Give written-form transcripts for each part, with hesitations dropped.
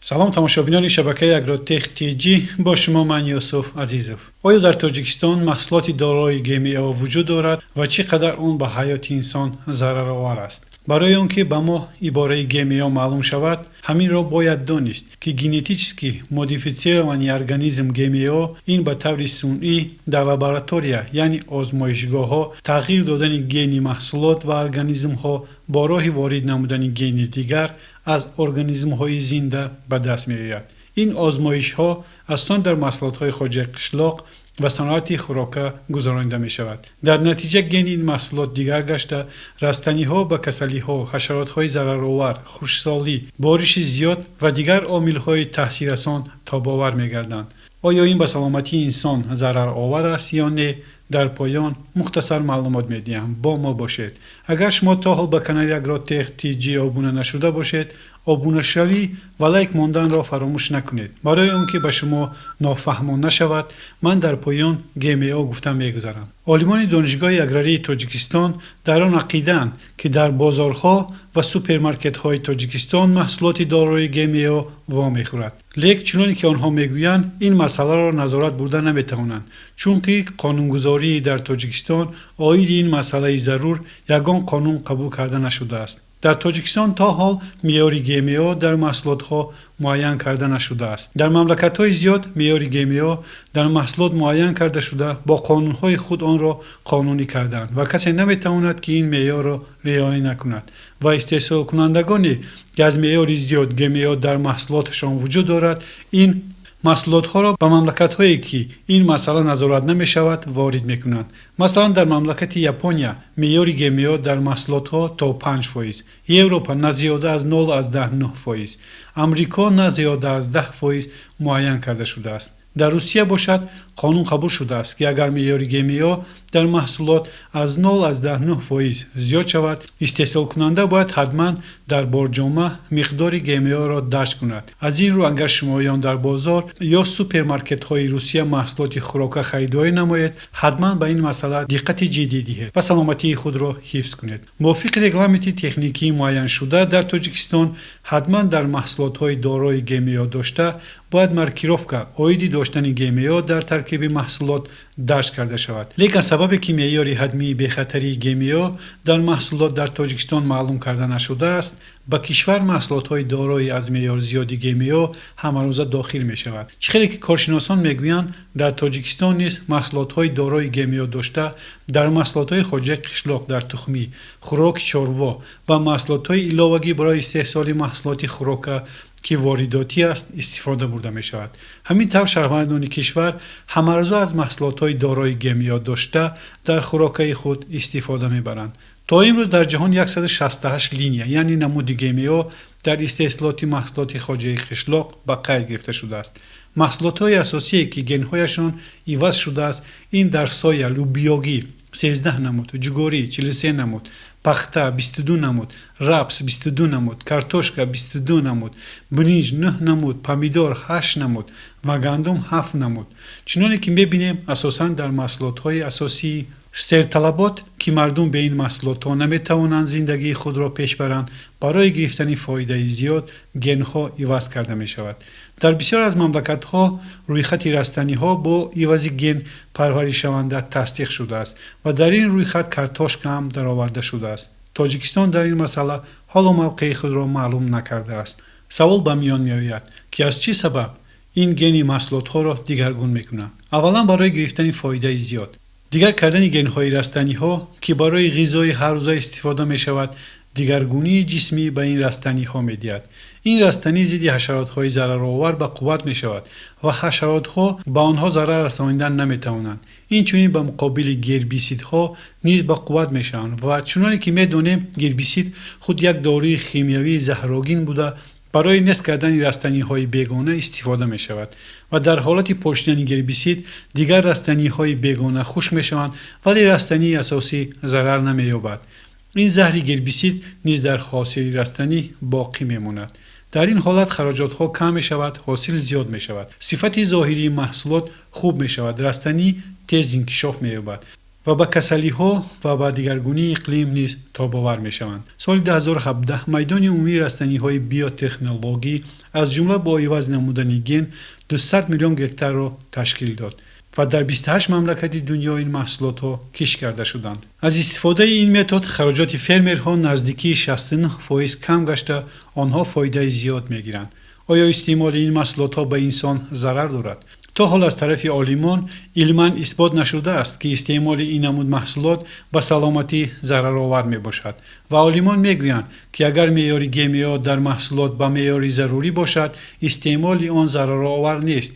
Салом, тамошобинони шабакаи Агротех Тҷ, бо шумо ман, Юсуф Азизов. Оё дар Тоҷикистон маҳсулоти дорои ГМО вуҷуд дорад ва чӣ қадар он ба ҳаёти инсон зараровар аст? Барои он ки ба мо ибораи ГМО маълум шавад, ҳаминро бояд донист, ки генетически модифицированный организм, ГМО, ин ба таври сунъӣ дар лаборатория, яъне озмоишгоҳҳо, тағйир додани гени маҳсулот ва организмҳо бо роҳи ворид намудани гени дигар аз организмҳои зинда ба даст меояд. Ин озмоишҳо асосан дар маҳсулотҳои хоҷагии қишлоқ ва саноати хӯрока гузаронида мешавад. Дар натиҷа гени ин маҳсулот дигар гашта, растаниҳо ба касалиҳо, ҳашаротҳои зараровар, хушксолӣ, бориши зиёд ва дигар омилҳои таъсиррасон тобовар мегарданд. Оё ин ба саломатии инсон зараровар аст ё не, дар поён мухтасар маълумот медиҳам. Бо мо бошед. Агар шумо то ҳол ба канали Агротех Тҷ обуна нашуда бошед, обунашавӣ ва лайк монданро фаромӯш накунед. Барои он ки ба шумо нофаҳмо нашавад, ман дар поён ГМО гуфта мегузарам. Олимони Донишгоҳи аграрии Тоҷикистон дар он ақидаанд, ки дар бозорҳо ва супермаркетҳои Тоҷикистон маҳсулоти дорои ГМО вомехӯрад. Лек чуноне ки онҳо мегӯянд, ин масъаларо назорат бурда наметавонанд, чунки қонунгузории дар Тоҷикистон оиди ин масъалаи зарур ягон қонун қабул карда нашудааст. Дар Тоҷикистон то ҳол меъёри ГМО дар маҳсулотҳо муайян карда нашудааст. Дар мамлакатҳои зиёд меъёри ГМО дар маҳсулот муайян карда шуда, бо қонунҳои худ онро қонунӣ кардаанд ва касе наметавонад, ки ин меъёрро риоя накунад. Ва истеҳсолкунандагоне, ки аз меъёри зиёд ГМО дар маҳсулоташон вуҷуд дорад, ин маҳсулотҳоро ба мамлакатҳое, ки ин масъала назорат намешавад, ворид мекунанд. Масалан, дар мамлакати Япония меъёри ГМО дар маҳсулотҳо то 5%, Европа на зиёда аз 0,9%, Амрико на зиёда аз 10% муайян карда шудааст. Дар Русия бошад, қонун қабул шудааст, ки агар меъёри ГМО дар маҳсулот аз 0,9% зиёд шавад, истеҳсолкунанда бояд ҳатман дар борҷома миқдори ГМОро дарҷ кунад. Аз ин рӯ, агар шумоён дар бозор ё супермаркетҳои Русия маҳсулоти хӯрока харидорӣ намоед, ҳатман ба ин масъала диққати ҷиддӣ диҳед ва саломатии худро ҳифз кунед. Мувофиқи регламенти техникии муайяншуда дар Тоҷикистон, ҳатман дар маҳсулотҳои дорои ГМО дошта бояд маркировка оиди доштани ГМО дар таркиби маҳсулот дарҷ карда шавад. Лекин сабабе ки меъёри ҳатмии бехатарии ГМО дар маҳсулот дар Тоҷикистон маълум карда нашудааст, ба кишвар маҳсулотҳои дорои аз меъёр зиёди ГМО ҳамарӯза дохил мешавад. Чӣ хеле ки коршиносон мегӯянд, дар Тоҷикистон низ маҳсулотҳои дорои ГМО дошта дар маҳсулотҳои хоҷагии қишлоқ, дар тухмӣ, хӯроки чорво ва маҳсулотҳои иловагӣ барои истеҳсоли маҳсулоти хӯрока, ки воридотӣ аст, истифода бурда мешавад. Ҳамин тавр, шаҳрвандони кишвар ҳамарӯза аз маҳсулотҳои дорои ГМО дошта дар хӯрокаи худ истифода мебаранд. То имрӯз дар ҷаҳон 168 линия, яъне намуди ГМО дар истеҳсолоти маҳсулоти хоҷагии қишлоқ ба қайд гирифта шудааст. Маҳсулотҳои асосие, ки генҳояшон иваз шудааст, ин дар соя, лӯбиёгӣ 13 намуд, ҷугорӣ 43 намуд, пахта 22 намуд, рапс 22 намуд, картошка 22 намуд, биринҷ 9 намуд, помидор 8 намуд ва гандум 7 намуд. Чуноне ки мебинем, асосан дар маҳсулотҳои асосии серталабот, ки мардум бе ин маҳсулотҳо наметавонанд зиндагии худро пеш баранд, барои гирифтани фоидаи зиёд генҳо иваз карда мешавад. Дар бисёр аз мамлакатҳо рӯйхати растаниҳо бо ивази ген парваришшаванда тасдиқ шудааст ва дар ин рӯйхат картошка ҳам дароварда шудааст. Тоҷикистон дар ин масъала ҳоло мавқеи худро маълум накардааст. Савол ба миён меояд, ки аз чӣ сабаб ин гени маҳсулотҳоро дигаргун мекунанд? Аввалан, барои гирифтани фоидаи зиёд. Дигар кардани генҳои растаниҳо, ки барои ғизои ҳаррӯза истифода мешавад, дигаргунии ҷисмӣ ба ин растаниҳо медиҳад. Ин растанӣ зидди ҳашаротҳои зараровар ба қувват мешавад ва ҳашаротҳо ба онҳо зарар расонидан наметавонанд. Инчунин ба муқобили гербисидҳо низ ба қувват мешаванд ва чуноне ки медонем, гербисид худ як доруи химиявии заҳрогин буда, барои нест кардани растаниҳои бегона истифода мешавад ва дар ҳолати пошидани гербисид дигар растаниҳои бегона хушк мешаванд, вале растании асосӣ зарар намеёбад. Ин заҳри гербисид низ дар ҳосили растанӣ боқӣ мемонад. Дар ин ҳолат хароҷотҳо кам мешавад, ҳосил зиёд мешавад, сифати зоҳирии маҳсулот хуб мешавад, растанӣ тез инкишоф меёбад. ва ба касалиҳо ва ба дигаргунии иқлим низ тобовар мешаванд. Соли 2017 майдони умумии растаниҳои биотехнологӣ, аз ҷумла бо иваз намудани ген, 200 миллион гектарро ташкил дод ва дар 28 мамлакати дунё ин маҳсулотҳо кишт карда шуданд. Аз истифодаи ин метод хароҷоти фермерҳо наздикии 69% кам гашта, онҳо фоидаи зиёд мегиранд. Оё истеъмоли ин маҳсулотҳо ба инсон зарар дорад? То ҳол аз тарафи олимон илман исбот нашудааст, ки истеъмоли ин намуд маҳсулот ба саломатӣ зараровар мебошад, ва олимон мегӯянд, ки агар меъёри ГМО дар маҳсулот ба меъёри зарурӣ бошад, истеъмоли он зараровар нест,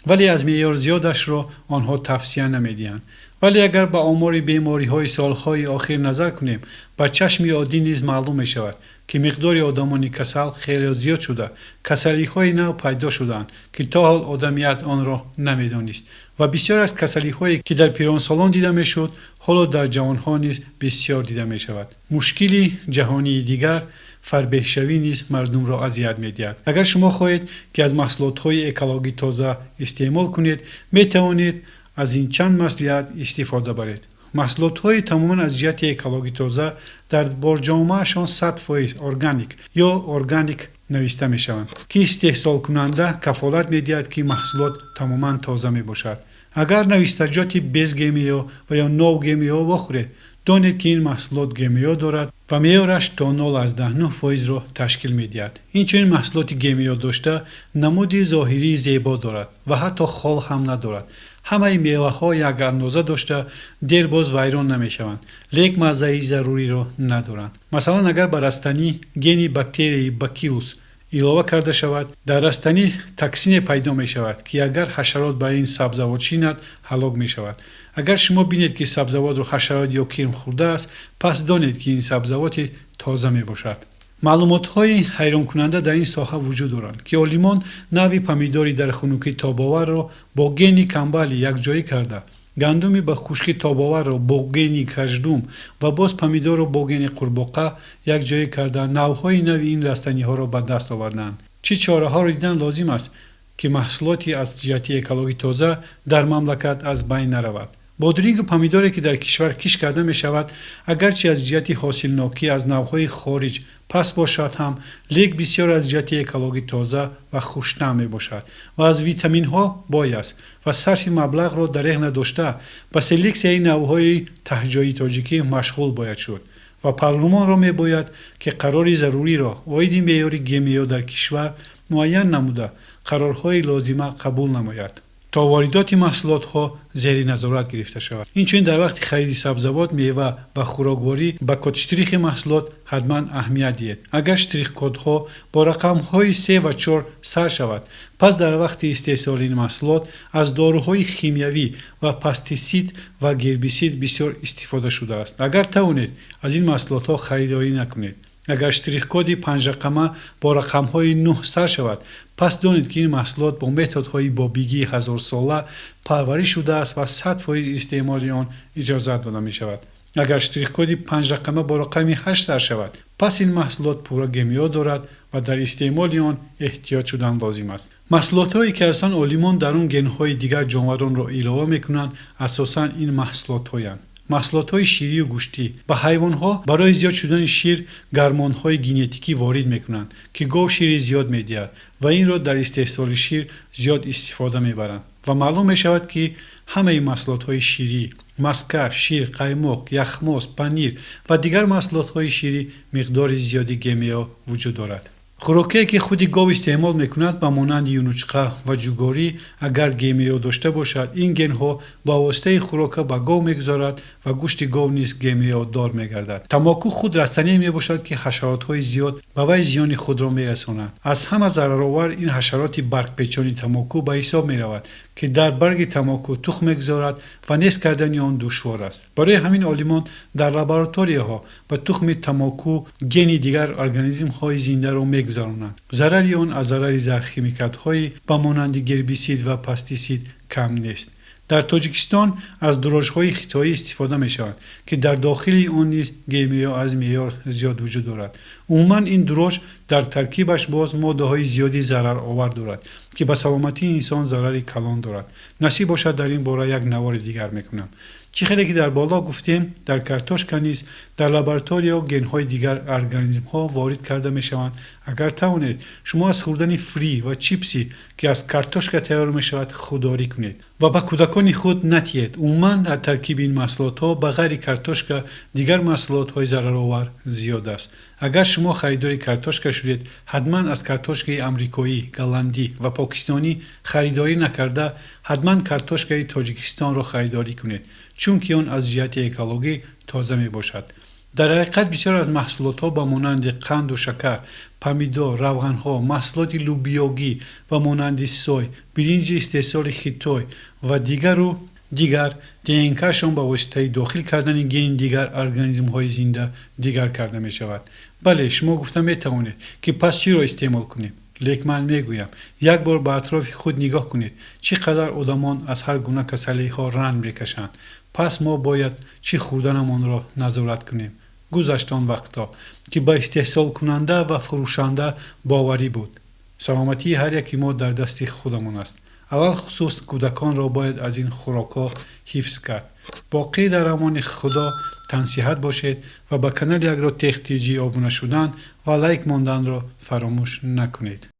вале аз меъёр зиёдашро онҳо тавсия намедиҳанд. Вале агар ба омори бемориҳои солҳои охир назар кунем, ба чашми оддӣ низ маълум мешавад, ки миқдори одамони касал хеле зиёд шуда, касалиҳои нав пайдо шудаанд, ки то ҳол одамият онро намедонист, ва бисёр аз касалиҳое, ки дар пиронсолон дида мешуд, ҳоло дар ҷавонҳо низ бисёр дида мешавад. Мушкили ҷаҳонии дигар, фарбеҳшавӣ низ мардумро азият медиҳад. Агар шумо хоҳед, ки аз маҳсулотҳои экологӣ тоза истеъмол кунед, метавонед аз ин чанд маслиҳат истифода баред. Маҳсулотҳои тамоман аз ҷиҳати экологӣ тоза дар борҷомаашон 100% органик ё organic нависта мешаванд, ки истеҳсолкунанда кафолат медиҳад, ки маҳсулот тамоман тоза мебошад. Агар навиштаҷоти без ГМО ва ё no ГМО вохӯред, донед, ки ин маҳсулот ГМО дорад ва меъёраш то 0,9%-ро ташкил медиҳад. Инчунин маҳсулоти ГМО дошта намуди зоҳирии зебо дорад ва ҳатто хол ҳам надорад. Ҳамаи меваҳо як андоза дошта, дер боз вайрон намешаванд, лек маззаи заруриро надоранд. Масалан, агар ба растанӣ гени бактерияи бакилус илова карда шавад, дар растанӣ токсине пайдо мешавад, ки агар ҳашарот ба ин сабзавот шинад, ҳалок мешавад. Агар шумо бинед, ки сабзавотро ҳашарот ё кирм хӯрдааст, пас донед, ки ин сабзавоти тоза мебошад. Маълумотҳои ҳайронкунанда дар ин соҳа вуҷуд доранд, ки олимон навъи помидори дар хунукӣ тобоварро бо гени камбали якҷоӣ карда, гандуми ба хушкӣ тобоварро бо гени каждум ва боз помидорро бо гени қурбоқа якҷоӣ карда, навъҳои нави ин растаниҳоро ба даст оварданд. Чӣ чораҳоро дидан лозим аст, ки маҳсулоти аз ҷиҳати экологӣ тоза дар мамлакат аз байн наравад? Бодирингу помидоре, ки дар кишвар кишт карда мешавад, агарчи аз ҷиҳати ҳосилнокӣ аз навъҳои хориҷ паст бошад ҳам, лек бисёр аз ҷиҳати экологӣ тоза ва хуштаъм мебошад ва аз витаминҳо бой аст, ва сарфи маблағро дареғ надошта, ба селексияи навъҳои таҳҷои тоҷикӣ машғул бояд шуд, ва парлумонро мебояд, ки қарори заруриро оиди меъёри ГМО дар кишвар муайян намуда, қарорҳои лозима қабул намояд, то воридоти маҳсулотҳо зери назорат гирифта шавад. Инчунин дар вақти хариди сабзавот, мева ва хӯрокворӣ ба кодштрихи маҳсулот ҳатман аҳамият диҳед. Агар штрихкодҳо бо рақамҳои се ва чор сар шавад, пас дар вақти истеҳсоли ин маҳсулот аз доруҳои химиявӣ ва пестисид ва гербисид бисёр истифода шудааст. Агар тавонед, аз ин маҳсулотҳо харидорӣ накунед. Агар штрихкоди панҷрақама бо рақамҳои нӯҳ сар шавад, пас донед, ки ин маҳсулот бо методҳои бобигии ҳазорсола парвариш шудааст ва 100% истеъмоли он иҷозат дода мешавад. Агар штрихкоди панҷрақама бо рақами ҳашт сар шавад, пас ин маҳсулот пурра ГМО дорад ва дар истеъмоли он эҳтиёт шудан лозим аст. Маҳсулотҳое, ки асосан олимон дар он генҳои дигар ҷонваронро илова мекунанд, асосан ин маҳсулотҳоянд: маҳсулотҳои ширию гӯштӣ. Ба ҳайвонҳо барои зиёд шудани шир гормонҳои генетикӣ ворид мекунанд, ки гов шири зиёд медиҳад, ва инро дар истеҳсоли шир зиёд истифода мебаранд. Ва маълум мешавад, ки ҳамаи маҳсулотҳои ширӣ: маска, шир, қаймоқ, яхмоз, панир ва дигар маҳсулотҳои ширӣ миқдори зиёди ГМО вуҷуд дорад. Хӯрокие, ки худи гов истеъмол мекунад, ба монанди юнучқа ва ҷугорӣ, агар ГМО дошта бошад, ин генҳо ба воситаи хӯрока ба гов мегузарад ва гӯшти гов низ ГМОдор мегардад. Тамоку худ растание мебошад, ки ҳашаротҳои зиёд ба вай зиёни худро мерасонанд. Аз ҳама зараровар ин ҳашароти баргпечони тамоку ба ҳисоб меравад, ки дар барги тамоку тухм мегузорад ва нест кардани он душвор аст. Барои ҳамин олимон дар лабораторияҳо ба тухми тамоку гени дигар организмҳои зиндаро мегузаронанд. Зарари он аз зарари зархимикатҳои ба монанди гербисид ва пестисид кам нест. Дар Тоҷикистон аз дрожжҳои хитоӣ истифода мешаванд, ки дар дохили он низ ГМО аз меъёр зиёд вуҷуд дорад. Умуман, ин дрожж дар таркибаш боз моддаҳои зиёди зараровар дорад, ки ба саломатии инсон зарари калон дорад. Насиб бошад, дар ин бора як навори дигар мекунам. Чӣ хеле ки дар боло гуфтем, дар картошка низ дар лабораторияҳо генҳои дигар организмҳо ворид карда мешаванд. Агар тавонед, шумо аз хӯрдани фри ва чипси, ки аз картошка тайёр мешавад, худдорӣ кунед ва ба кӯдакони худ натиҳед. Умуман, дар таркиби ин маҳсулотҳо ба ғайри картошка дигар маҳсулотҳои зараровар зиёд аст. Агар шумо харидори картошка шудед, ҳатман аз картошкаи амрикоӣ, голландӣ ва покистонӣ харидорӣ накарда, ҳатман картошкаи Тоҷикистонро харидорӣ кунед, чунки он аз ҷиҳати экологӣ тоза мебошад. Дар ҳақиқат, бисёр аз маҳсулотҳо ба монанди қанду шакар, помидор, равғанҳо, маҳсулоти лӯбиёгӣ ва монанди сой, биринҷи истеҳсоли Хитой ва дигару дигар ДНКашон ба воситаи дохил кардани гени дигар организмҳои зинда дигар карда мешавад. Бале, шумо гуфта метавонед, ки пас чиро истеъмол кунем? Лек ман мегӯям, як бор ба атрофи худ нигоҳ кунед, чӣ қадар одамон аз ҳар гуна касалиҳо ранҷ мекашанд. Пас мо бояд чӣ хӯрданамонро назорат кунем. Гузашт он вақтҳо, ки ба истеҳсолкунанда ва фурӯшанда боварӣ буд. Саломатии ҳар яки мо дар дасти худамон аст. Алалхусус кӯдаконро бояд аз ин хӯрокҳо ҳифз кард. Боқӣ дар амони Худо, тансиҳат бошед ва ба канали Агротех ТЖ обуна шудан ва лайк монданро фаромӯш накунед.